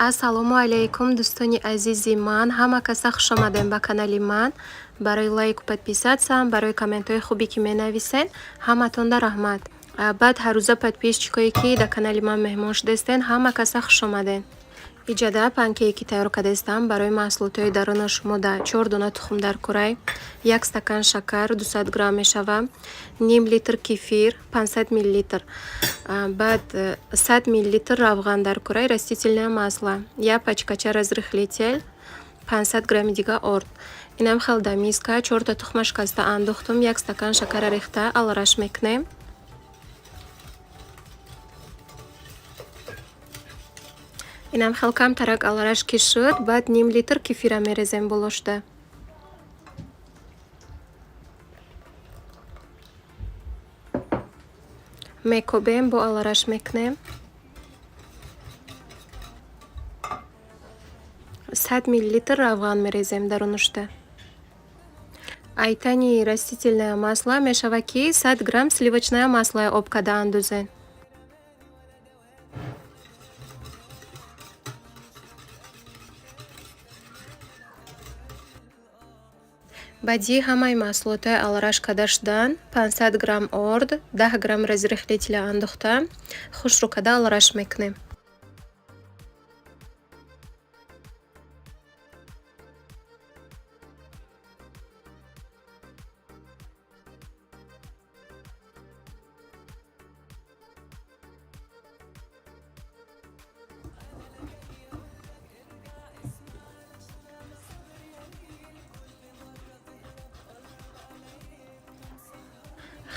Ассалому алайкум, дӯстони азизи ман, ҳама каса хушомадем ба канали ман. Барои лайку подписаться, барои комментҳои хубе ки менависен, ҳаматонда раҳмат. Баъд ҳаррӯза подписчикое ки дар канали ман меҳмон шудастен, ҳама каса хушомаден. Иҷада панкейки тайёр кардастам. Барои маҳсулотҳои даруна шумо да чор дона тухм дар курай, як стакан шакар 200 грамм мешава, ним литр кефир 500 миллилитр, баъд 100 миллилитр равған дар курай, растительное масло, як пачкача разрыхлитель, 500 грамми дига орд. Инам хел да миска чорта тухма шикаста андохтум, як стакан шакара рехта алраш мекунем. Инам хел камтарак алраш ки шуд, баъд ним литр кефира мерезем болошда. Мекобем, бо алраш мекунем. 100 миллилитр равған мерезем дарунушда. Айтани растительное масло мешава ки 100 грамм сливочное масло об карда андозен. Баъди ҳамаи маҳсулотҳои алраш карда шудан, 500 грамм орд, 10 грамм разрыхлителя андохта, хушрӯ карда алраш мекунем.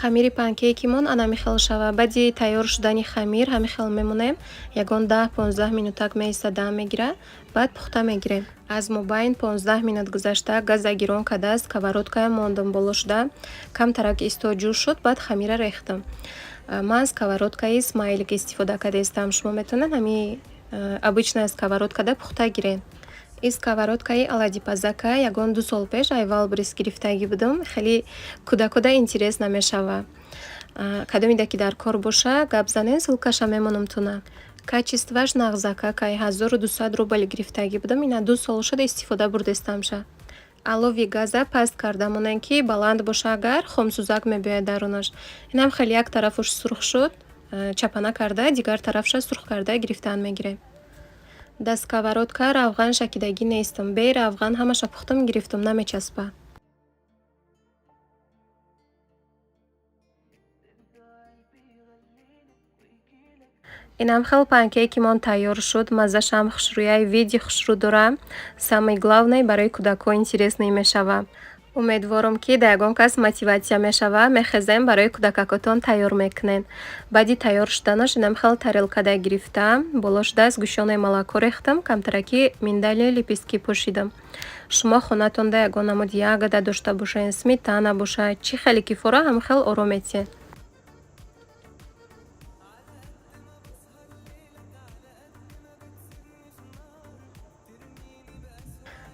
Хамири панкейкимон ана михел шава. Баъди тайёр шудани хамир ҳамин хел мемонем. Ягон 10-15 минутак меиста, дам мегирад, баъд пухта мегирем. Аз мобайн 15 минут гузашта газа гирон карда, сковородкая мондам боло шуда, камтарак исто ҷӯш шуд, баъд хамира рехтам. Ман сковородкаи смайлик истифода кардаистам. Шумо метавонед ҳамин обычная сковородкада пухта гирен. Ин сковородкаи оладипазака ягон 2 сол пеш ай Вайлдберриз гирифтагӣ будам. Хеле кӯдакода интерес намешава. Кадомида ки дар кор боша, гап занен, ссылкаша мемонам туна. Качествоаш нағзакак, ай 1200 рубл гирифтагӣ будам. Ина 2 сол шуд, истифода бурдестамша. Алови газа паст карда монем, ки баланд боша агар, хомсӯзак мебиёяд дарунаш. Инам хеле як тарафуш сурх шуд, чапана карда, дигар тарафша сурх карда гирифтан мегирем. Дар сковородка равған шакидагӣ нестам. Бе равған ҳамаша пухтам гирифтам, намечаспа. Инам хел панкейкимон тайёр шуд, маззашам хушрӯяй, види хушрӯ дора. Самое главное, барои кӯдакҳо интересный мешава. Умедворам, ки дар ягон кас мотиватсия мешава, мехезем, барои кӯдакакотон тайёр мекунем. Баъди тайёр шуданаш инам хел тарелкада гирифта, боло шуда сгущённое молоко рехтам, камтараки миндальные лепестки пӯшидам. Шумо хонатонда ягон намуд ягода дошта бошед, сметана бошад, чӣ хеле ки фора, ҳам хел оро метиҳед.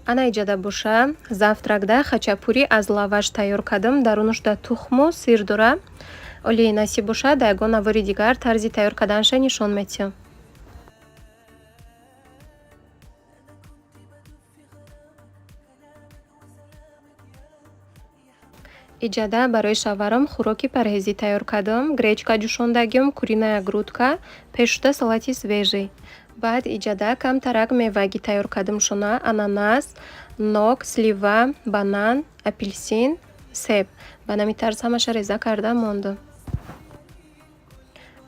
Ана иҷада боша, завтракда хачапури аз лаваш тайёр кардам. Дарунушда тухму сир дора. Оли насиб бошад, дар ягон навори дигар тарзи тайёр карданашро нишон медиҳам. Иҷада барои шавҳарам хӯроки парҳезӣ тайёр кардам. Гречка ҷӯшондагиам, куриная грудка, пешшуда салати свежий. Баъд иҷада камтарак мевагӣ тайёр кардам шуна: ананас, нок, слива, банан, апелсин, себ. Ба нами тарз ҳамаша реза карда мондам.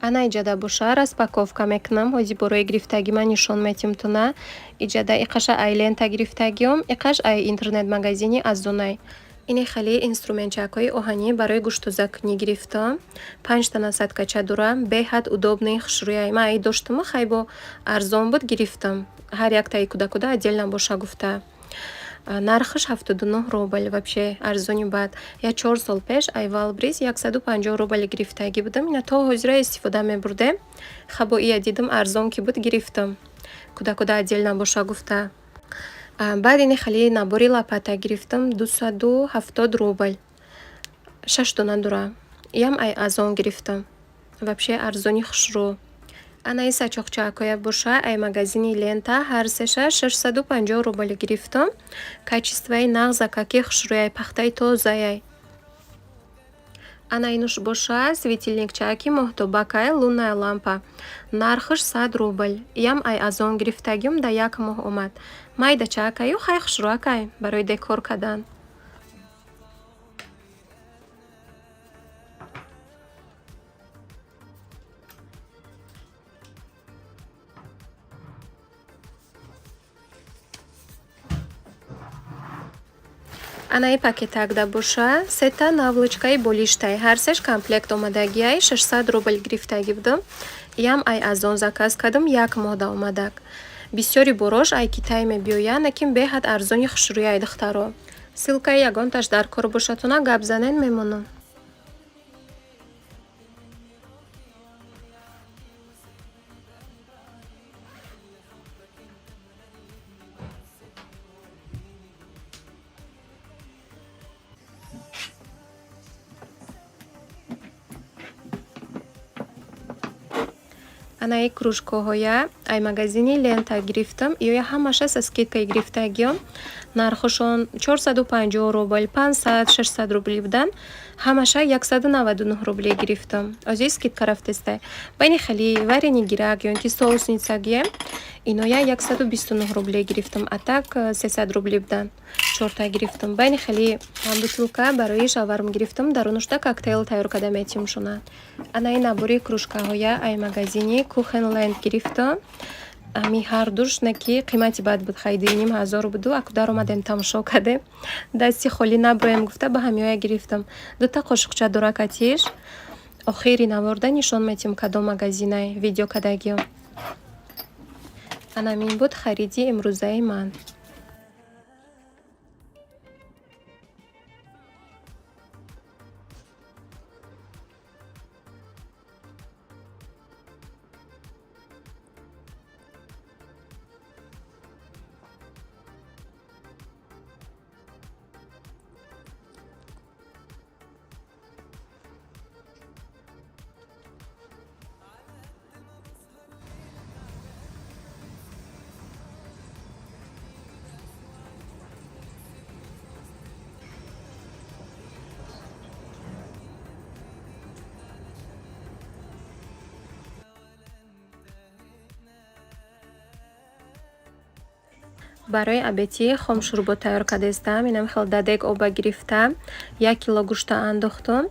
Ана иҷада боша, распаковка мекунам. Ҳози борои гирифтагӣ ман нишон метиҳам туна. Иҷада иқаша ай лента гирифтагиём, иқаш ай интернет-магазини Озонай. Ини хеле инструментчакҳои оҳанӣ барои гӯшттозакунӣ гирифтам. Панҷта насадкача дора, беҳад удобный, хушрӯяй. Ман ай доштуму хайбо арзон буд, гирифтам. Ҳар яктаи кӯдакуда отдельно боша гуфта. Нархаш 79 рубл, вообще арзони бад. Я 4 сол пеш ай Вайлдберриз 150 рубл гирифтагӣ будам. Ина то ҳозира истифода мебурдем. Хабо ия дидам, арзон ки буд, гирифтам. Кӯдакуда отдельно боша гуфта. Баъд ини хеле набори лопата гирифтам, 270 рубл. Шаш дона дора. Иам ай Озон гирифтам. Вообще арзони хушрӯ. Анаи сачоқчаакоя боша, ай магазини Лента ҳар сеша 650 рубл гирифтам. Качествои нағзакаки хушрӯяй, пахтаи тозаяй. Ана инуш боша, светильникчааки моҳтобакай, лунная лампа. Нархаш 100 рубл. Иам ай Озон гирифтагим, да як моҳ омад. Майдачаакаю хай хушрӯакай барои декор кардан. Анаи пакетакда боша, сета наволочкаи болиштай. Ҳар сеш комплект омадагиай, 600 рубл гирифтагӣ будам. Иам ай Озон заказ кардам, як моҳда омадак. Бисёри борош ай Китай мебиёянд, лекин беҳад арзони хушрӯяй, духтаро. Ссылкаи ягонташ дар кор бошатона, гап занен, мемонам. Анаи кружкаҳоя ай магазини Лента гирифтам. Иёя ҳамаша со скидкой гирифтагиём. Нархошон 450 рубл, 500, 600 рубли буданд. Ҳамаша 199 рубле гирифтам. Озии скидка рафтестай. Байни хеле вареникгирак ё ин ки соусница гием, иноя 129 рубле гирифтам. А так 300 рубли буданд. Чорта гирифтам. Байни хеле бутылка барои шаварм гирифтам. Дарунушда коктейл тайёр карда метиҳем шуна. Анаи набори кружкаҳоя ай магазини Кухенленд гирифтам. Ами ҳардуш не ки қимати бад буд, хай 2500 буду, аку даромадем, тамошо кардем. Дасти холӣ наброем гуфта, ба ҳамиёя гирифтам. Дута қошуқча дора катиш. Охири наворда нишон метиҳем, кадом магазинай видео кардагиём. Анамин буд хариди имрӯзаи ман. Барои обеди хомшӯрбо тайёр кардастам. Инам хел дадек оба гирифта, 1 кило гӯшта андохтум,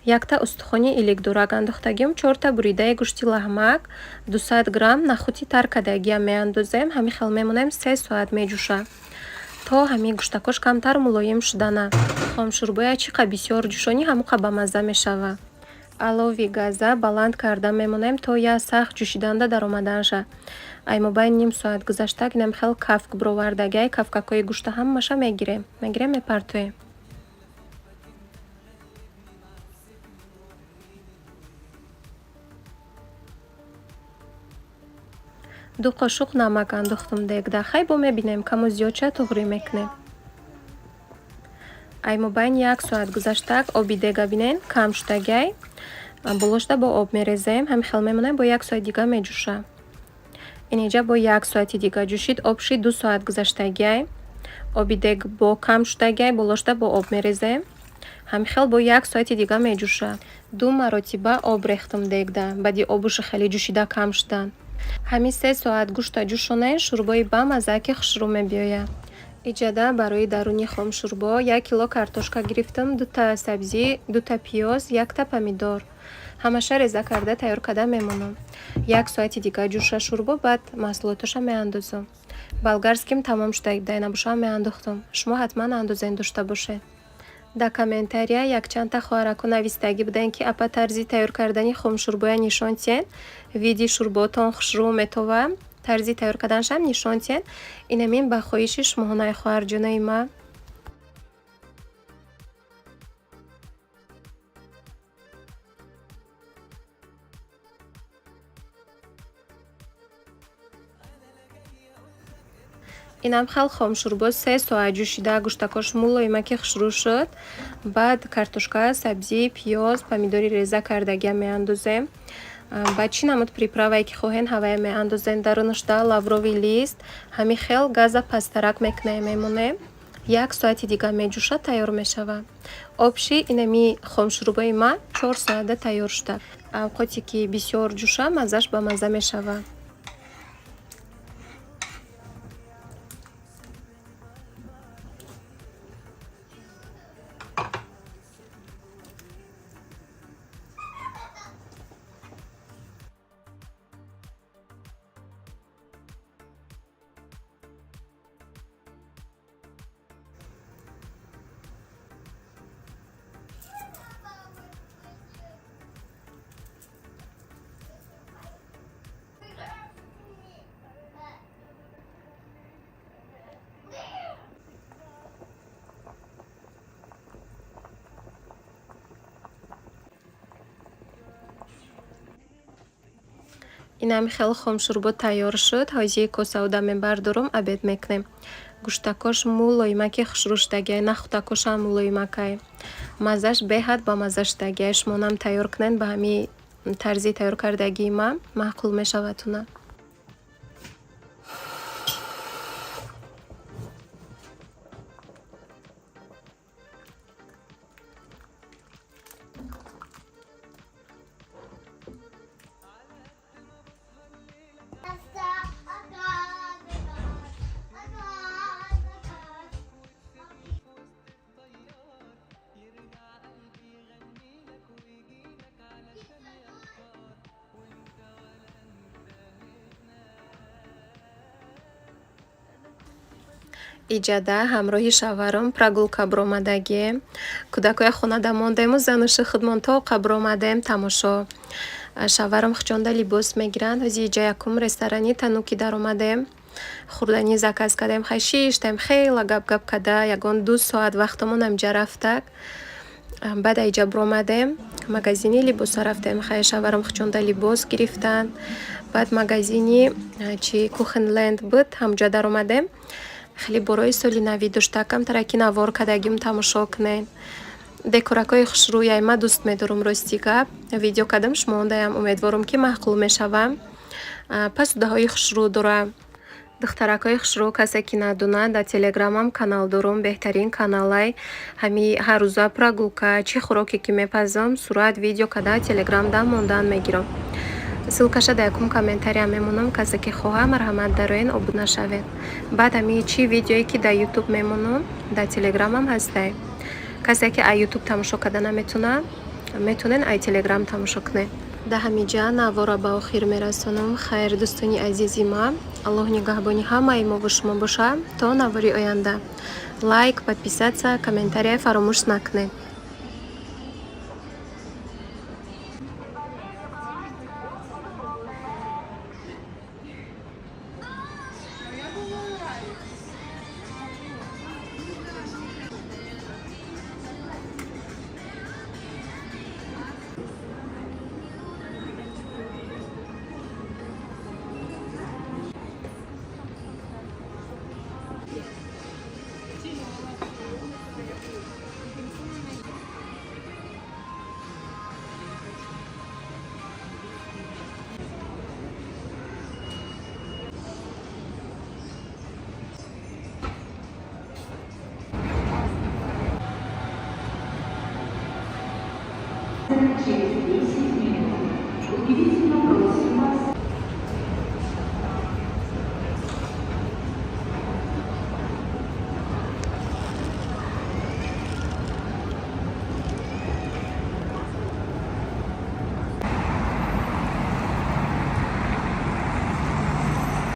якта устухони иликдурак андохтагим, чорта буридаи гӯшти лаҳмак, 200 грамм нахӯди тар кардагиам меандозем. Ҳамин хел мемонем, 3 соат меҷӯша, то ҳамин гӯштакош камтар мулоим шудана. Хомшӯрбоя чӣ қа бисёр ҷӯшонӣ, ҳамон қа бамазза мешава. Алови газа баланд карда мемонем, то я сахт ҷӯшиданда даромаданша. Ай мобайни ним соат гузашта, инам хел кафк бировардагиай, кафкакҳои гӯшта ҳамаша мегирем, мегирем, мепартоем. Ду қошуқ намак андохтум дегда. Хай, бо мебинем, каму зиёдша туғрӣ мекунем. Ай мобайни як соат гузаштак, оби дега бинен, кам шудагиай. Болошда бо об мерезем. Ҳамин хел мемонем, бо як соат дига меҷӯша. Инеҷа бо як соати дига ҷӯшид, об шид. 2 соат гузаштагиай, оби дег бо кам шудагиай, болошда бо об мерезем. Ҳамин хел бо як соати дига меҷӯша. Ду маротиба об рехтам дегда, баъди обуша хеле ҷӯшида кам шудан. Ҳамин 3 соат гӯшта ҷӯшонем, шӯрбои бамазза ки хушрӯ мебиёяд. Иҷада барои даруни хомшӯрбо 1 кило картошка гирифтам, дута сабзӣ, дута пиёз, якта помидор. Ҳамаша реза карда тайёр карда мемонам. Як соати дига ҷӯша шӯрбо, баъд маҳсулоташа меандозам. Болгарским тамом шуда, дайнабошам меандохтам. Шумо ҳатман андозен, дошта бошед. Дар комментария якчандта хоҳарако навистагӣ буданд, ки апа, тарзи тайёр кардани хомшӯрбоя нишон диҳед, види шӯрботон хушрӯ метова, тарзи тайёр карданашам нишон диҳед. Инамин ба хоҳиши шумоҳонаи хоҳарҷонои ма. Инам хел хомшӯрбо 3 соат ҷӯшида, гӯштакош мулоимаки хушрӯ шуд. Баъд картошка, сабзӣ, пиёз, помидори реза кардагиам меандозем. Ба чӣ намуд приправае ки хоҳен, ҳавая меандозем дарунашда, лавровый лист. Ҳамин хел газа пасттарак мекунем, мемонем. Як соати дига меҷӯшад, тайёр мешавад. Общий инами хомшӯрбои ман 4 соата тайёр шуда. Авқоте ки бисёр ҷӯша, маззаш ба мазза мешавад. Инами хеле хомшӯрбо тайёр шуд. Ҳозир косауда мебардорум, обед мекунем. Гӯштакош мулоимаки хушрӯ шудагиай, нахӯдакошам мулоимакай. Маззаш беҳад ба мазза шудагиай. Шумонам тайёр кунед ба ҳамин тарзи тайёр кардагии ман, маъқул мешавадтуна. Иҷада ҳамроҳи шавҳаром прогулка биромадагием. Кӯдакоя хонада мондему, зануши худмон тоқа биромадем тамошо. Шавҳаром хучонда либос мегиранд. Ҳозир иҷа якум ресторани Тануки даромадем. Хӯрданӣ заказ кардем. Хай, шиштем, хела гап-гап када, ягон 2 соат вақтамон ҳамиҷа рафтак. Баъд аиҷа биромадем, магазини либосҳо рафтем. Хай, шавҳаром хучонда либос гирифтанд. Баъд магазини чи Кухенленд буд, ҳамҷа даромадем. Хеле борои соли навӣ дошта, камтараки навор кардагим, тамошо кунед. Декоракҳои хушрӯяй ман дӯст медорам, рости гап. Видео кардам, шумоондаям умедворам, ки маъқул мешавам. Пасудаҳои хушрӯ дора. Духтаракҳои хушрӯ, касе ки надонад, дар Телеграмам канал дорум, беҳтарин каналай. Ҳами ҳаррӯза прогулка, чӣ хӯроке ки мепазам, сурат, видео карда, Телеграмда мондан мегирам. Ссылкаша дар якум комментария мемонам, касе ки хоҳад, марҳамат, дароен, обуна шавед. Баъд ҳами чӣ видеое ки дар Ютуб мемонам, дар Телеграмам ҳастай. Касе ки ай Ютуб тамошо карда наметавонад, метавонед ай Телеграм тамошо кунед. Дар ҳамин ҷа наворро ба охир мерасонам. Хайр, дӯстони азизи ман, Аллоҳ нигаҳбони ҳамаи мову шумо бошад. То навори оянда. Лайк, подписаться, комментария фаромӯш накунед. Через 10 минут. Убедительно просим вас.